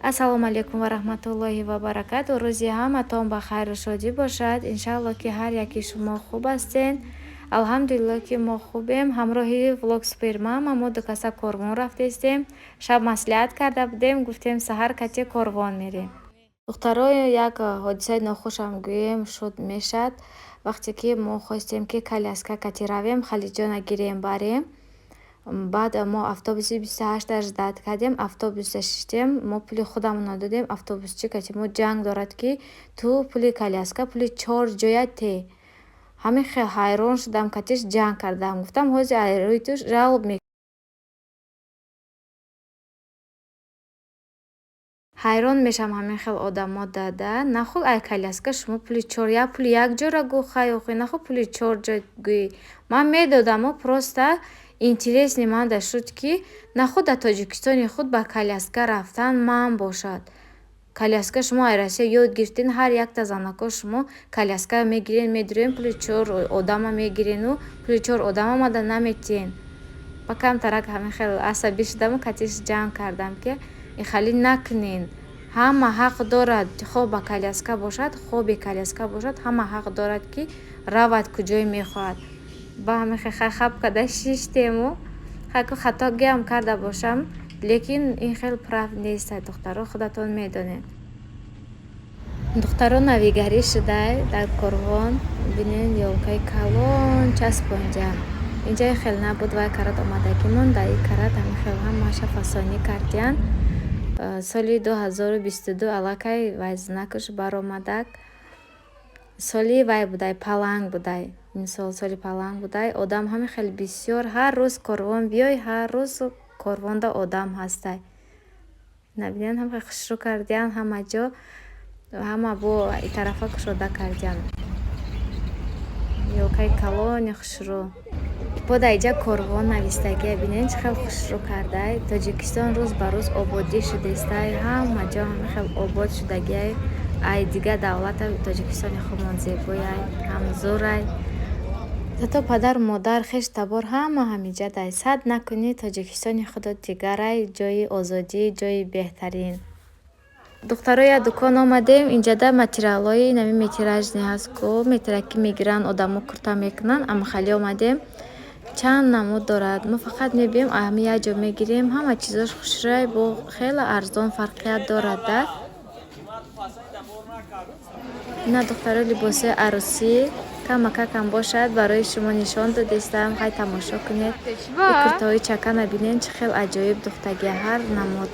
Ассалому алайкум ва раҳматуллоҳи ва баракату. Рӯзи ҳаматон ба хайру шодӣ бошад. Иншааллоҳ, ки ҳар яки шумо хуб ҳастен. Алҳамдулиллоҳ, ки мо хубем. Ҳамроҳи влог Супермама мо ду каса Корвон рафтестем. Шаб маслиҳат карда будем, гуфтем, саҳар кате Корвон мерем. Духтаро, як ҳодисаи нохушам гӯем, шуд мешад. Вақте ки мо хостем, ки коляска кати равем, Халиҷона гирем, барем. Баъд мо автобуси 28-та ждать кардем, автобуса шиштем, мо пули худамонро додем, автобусчи кати мо ҷанг дорад, ки ту пули коляска, пули чор ҷоя те. Ҳамин хел ҳайрон шудам, катиш ҷанг кардам. Гуфтам, ҳозир рӯи ту жалоб. Ҳайрон мешавам ҳамин хел одамо дада. Нахул ай коляска шумо пули чор, як пули як ҷора гӯ, хай охи, нахул пули чор ҷо гӯӣ. Ман медодамо, просто интересный манда шуд, ки нахуд дар Тоҷикистони худ ба коляска рафтан манъ бошад. Коляска шумо ай Россия ёд гирифтен, ҳар якта занако шумо коляска мегирен, медурен, пули чор одама мегирену пули чор одама мада наметиҳен. Ба камтарак ҳамин хел асабӣ шудаму катиш ҷанг кардам, ки ихалӣ накунен. Ҳама ҳақ дорад, хоҳ ба коляска бошад, хоҳ бе коляска бошад, ҳама ҳақ дорад, ки равад куҷое мехоҳад. Ба ҳамин хел хай хап карда шиштему хайку хатогиам карда бошам, лекин ин хел прав нест, духтаро, худатон медонед. Духтаро, навигарӣ шудай дар Корвон. Бинен, ёлкаи калон часпонҷа. Инҷа хел набуд, вай карат омадагимон, дар ин карат ҳамин хел ҳамаша фасонӣ кардиян. Соли 2022 аллакай вай знакаш баромадак. Соли вай будай, паланг будай. Ин сол соли паланг будай. Одам ҳамин хел бисёр, ҳар рӯз Корвон биёй, ҳар рӯз Корвонда одам ҳастай. Набинед, ҳам хел хушрӯ кардиян ҳама ҷо, ҳама бо итарафа кушода кардиян. Ёлкаи калони хушрӯ. Бо дар инҷа Корвон навистагия, бинед, чӣ хел хушрӯ кардай. Тоҷикистон рӯз ба рӯз ободӣ шудестай, ҳама ҷо ҳамин хел обод шудагиай. Ай дигар давлата Тоҷикистони худмон зебояй, ҳам зӯрай. Зато падару модар, хешу табор ҳама ҳамиҷадай. Сад накунӣ, Тоҷикистони худо дигарай, ҷои озодӣ, ҷои беҳтарин. Духтаро, як дукон омадем. Инҷада материалҳои нами метражный ҳаст ку, метракӣ мегиранд одамо, курта мекунанд. Амахалӣ омадем. Чанд намуд дорад. Мо фақат мебием, ҳами як ҷо мегирем, ҳама чизош хушрӯй, бо хеле арзон, фарқият дорад да. Ина, духтаро, либосҳои арӯсӣ камакакам бошад, барои шумо нишон додистам. Хай, тамошо кунед. И куртаҳои чакана бинед, чӣ хел аҷоиб духтагия, ҳар намуд.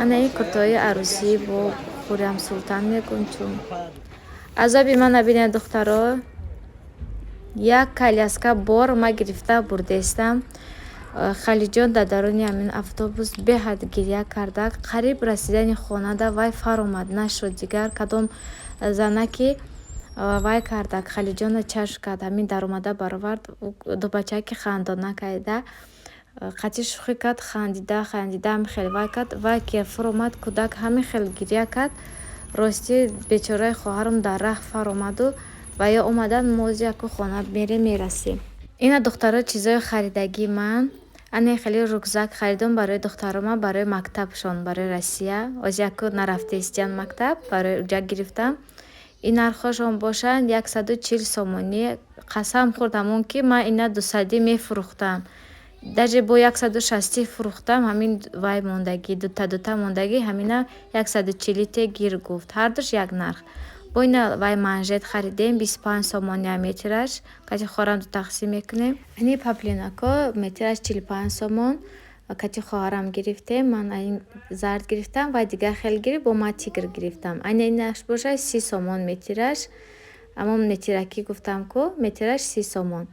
Ана ин куртаҳои арӯсӣ бо Хуррам Султан мегӯм чун. Азоби мана бинед, духтаро. Як коляска бор ма гирифта бурдестам. Халиҷон дар даруни ҳамин автобус беҳад гиря карда, қариб расидани хонада вай фаромад, нашуд дигар. Кадом занаки вай кардак, Халиҷона чашм кард, ҳамин даромада баровард. Дубачаки хандона карда, қатъи шӯхӣ кард, хандида хандида ҳамин хел вай кард. Вай ки фуромад, кӯдак ҳамин хел гиря кард. Ростӣ, бечораи хоҳарам дар раҳ фаромаду ва ё омадан, мо ози яку хона мерем, мерасем. Ина, духтаро, чизои харидагии ман. Ана хеле рюкзак харидам барои духтарома, барои мактабшон, барои Россия. Ози яку нарафтаистиян мактаб, барои уҷа гирифтам. Ин нархҳошон бошанд 140 сомонӣ. Қасам хӯрдам он, ки ман ина 200-ӣ мефурӯхтам, даже бо 160-ӣ фурӯхтам. Ҳамин вай мондагӣ, дута дута мондагӣ, ҳамина 140-те гир гуфт, ҳардуш як нарх. Бо ина вай манжет харидем, 25 сомония метраш, кати хоҳарам ду тақсим мекунем. Ини паблинако метраш 45 сомон, кати хоҳарам гирифтем. Ман ин зард гирифтам ва дигар хел гирифт, бо ман тигр гирифтам. Ана инаш бошад 30 сомон метраш, аммо метракӣ гуфтам ку, метраш 30 сомон.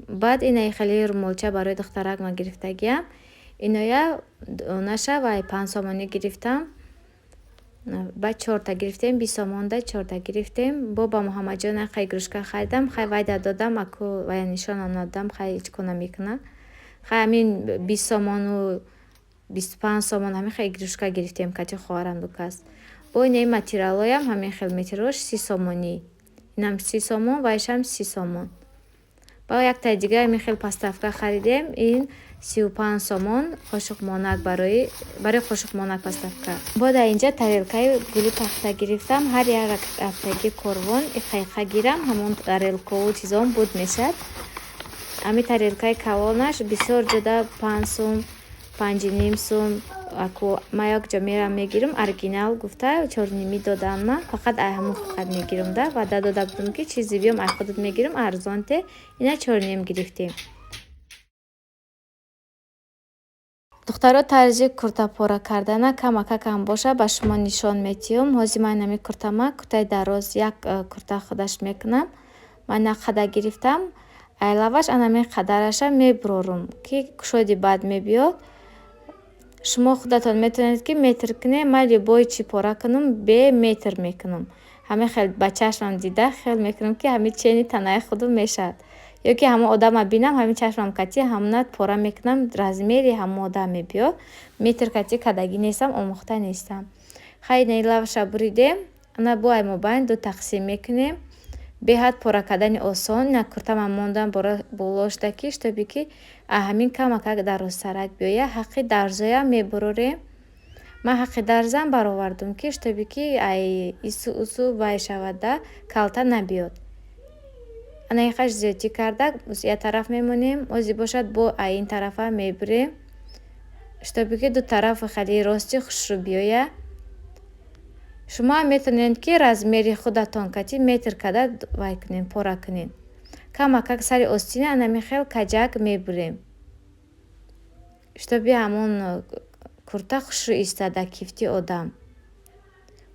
Баъд инаи хеле румолча барои духтарак ман гирифтагиам. Иноя донаша вай 5 сомонӣ гирифтам. Баъд чорта гирифтем, 20 сомонда чорта гирифтем. Бо ба Муҳаммадҷон яқа игрушка харидам. Хай, вайда додам, аку вая нишонам надодам, хай, ҳеҷ кор намекунад. Хай, ҳамин 20 сомону 25 сомон ҳамин хел игрушка гирифтем кати хоҳарам ду кас. Бо инаи материалҳоям ҳамин хел, метрош 30 сомонӣ, инам 30 сомон, вайшам 30 сомон. Ба яктаи дига ҳамин хел подставка харидем. Ин 35 сомон, қошуқмонак, барои қошуқмонак подставка. Бо дар инҷа тарелкаи гули пахта гирифтам. Ҳар як ҳафтагӣ корвон иқайқа гирам, ҳамон тарелкову чизон буд мешавад. Ҳамин тарелкаи калонаш бисёр ҷода 5 сум, 5,5 сум. Аку ман як ҷо мерам, мегирам, оригинал гуфта чорнимӣ додан. Ман фақат ай ҳамон фақат мегирам да. Ваъда дода будам, ки чизе биём, ай худат мегирам, арзон те. Ина чорним гирифтем. Духтаро, тарзи куртапора кардана камакакам боша, ба шумо нишон метиҳам. Ҳозир ман ҳамин куртама, куртаи дароз, як курта худаш мекунам. Ман як қадар гирифтам. Айлаваш анамин қадараша мебурорум, ки кушоди бад мебиёд. Шумо худатон метавонед, ки метр кунед. Ман любой чӣ пора кунам, бе метр мекунам. Ҳамин хел ба чашмам дида хел мекунам, ки ҳамин чени танаи худам мешавад. Ё ки ҳамон одама бинам, ҳамин чашмам кати ҳамона пора мекунам, размери ҳамон одам мебиёд. Метр кати кадагӣ нестам, омӯхта нестам. Хай, ина лаваша буридем. Ана бо ай мобайн ду тақсим мекунем. Беҳад пора кардани осон. Ина куртамам мондам болошда, ки чтобы ки ҳамин камакак дарозтарак биёяд. Ҳаққи дарзоям мебурорем. Ман ҳаққи дарзам баровардум, ки чтобы ки ай ису усу вай шавад да, калта набиёд. Ана ин зиёдтӣ карда, як тараф мемонем. Ози бошад, бо ай ин тарафа мебурем, чтобы ки ду тарафи хеле рости хушрӯ биёяд. Шумоам метавонед, ки размери худатон кати метр карда вай кунед, пора кунед. Камакак сари остина анами хел каҷак мебурем, чтобы ҳамон курта хушрӯ истад дар кифти одам.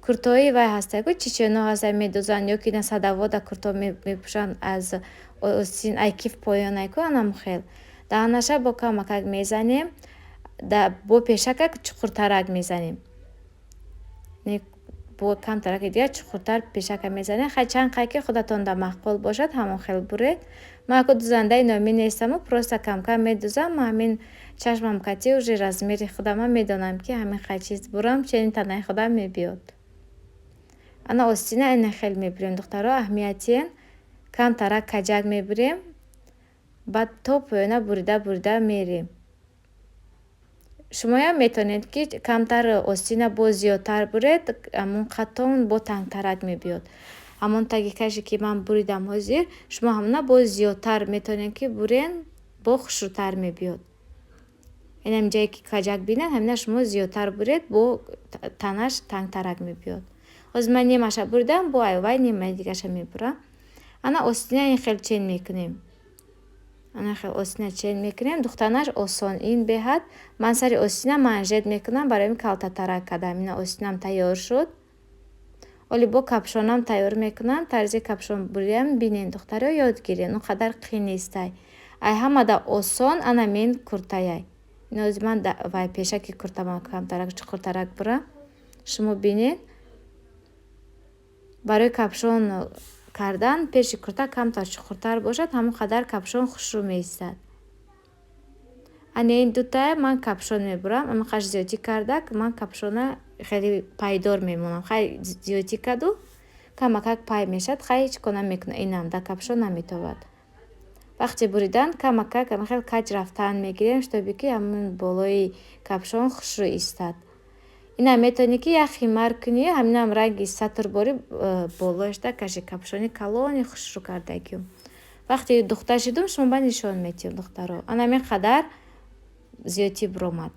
Куртаҳои вай ҳастанд ку, чечено ҳастанд, медӯзанд, ё ки на садовода курто мепӯшанд, аз остин ай киф поён ай ку, анам хел. Даҳанаша бо камакак мезанем, бо пешакак чуқуртарак мезанем, бо камтараки дигар чуқуртар пешака мезанем. Хай, чанд қай ки худатонда маъқул бошад, ҳамон хел буред. Ман ку дузандаи номӣ нестаму просто камкам медузам. Ман ҳамин чашмам кати уже размери худама медонам, ки ҳамин қай чиз бурам, ченин танаи худам мебиёд. Ана остина ина хел мебурем, духтаро, аҳамиятиен камтарак каҷак мебурем, баъд то поёна бурида бурида мерем. Шумоям метавонед, ки камтар остина боз зиёдтар буред, ҳамон қатон бо тангтарак мебиёд. Ҳамон таги каше, ки ман буридам ҳозир, шумо ҳамона боз зиёдтар метавонед, ки бурен, бо хушрӯтар мебиёд. Инам ҷое ки каҷак бинад, ҳамина шумо зиёдтар буред, бо танаш тангтарак мебиёд. Ҳозир ман нимаша буридам, бо айвай нимаи дигаша мебурам. Ана остина ин хел чен мекунем. Ана хел остина чен мекунем. Духтанаш осон ин беҳад. Ман сари остина манжет мекунам, барои ин калтатарак кардам. Ина остинам тайёр шуд. Оли бо капюшонам тайёр мекунам. Тарзи капюшон буриям бинен, духтаро, ёд гирен. Он қадар қин нестай. Ай ҳамада осон анамин куртаяй. Ин ман вай пешаки куртама камтарак чуқуртарак бурам. Шумо бинед. Барои капюшон кардан пеши курта камтар чуқуртар бошад, ҳамон қадар капюшон хушрӯ меистад. Ана ин дутая ман капюшон мебурам. Ҳамин зиёдтӣ кардак, ман капюшона хеле пайдор мемонам. Хай, зиёдтӣ карду, камакак пай мешавад. Хай, ҳеҷ кор намекунад, инам дар капюшон наметобад. Вақти буридан камакак хел каҷ рафтан мегирем, чтобы ки ҳамон болои капюшон хушрӯ истад. Инам метавонӣ, ки як химар кунӣ, ҳаминам ранги сатрборӣ болояшда каши, капюшони калони хушрӯ кардагиюм. Вақте духта шудум, шумо ба нишон метиҳам, духтаро. Ана ҳамин қадар зиёдтӣ биромад.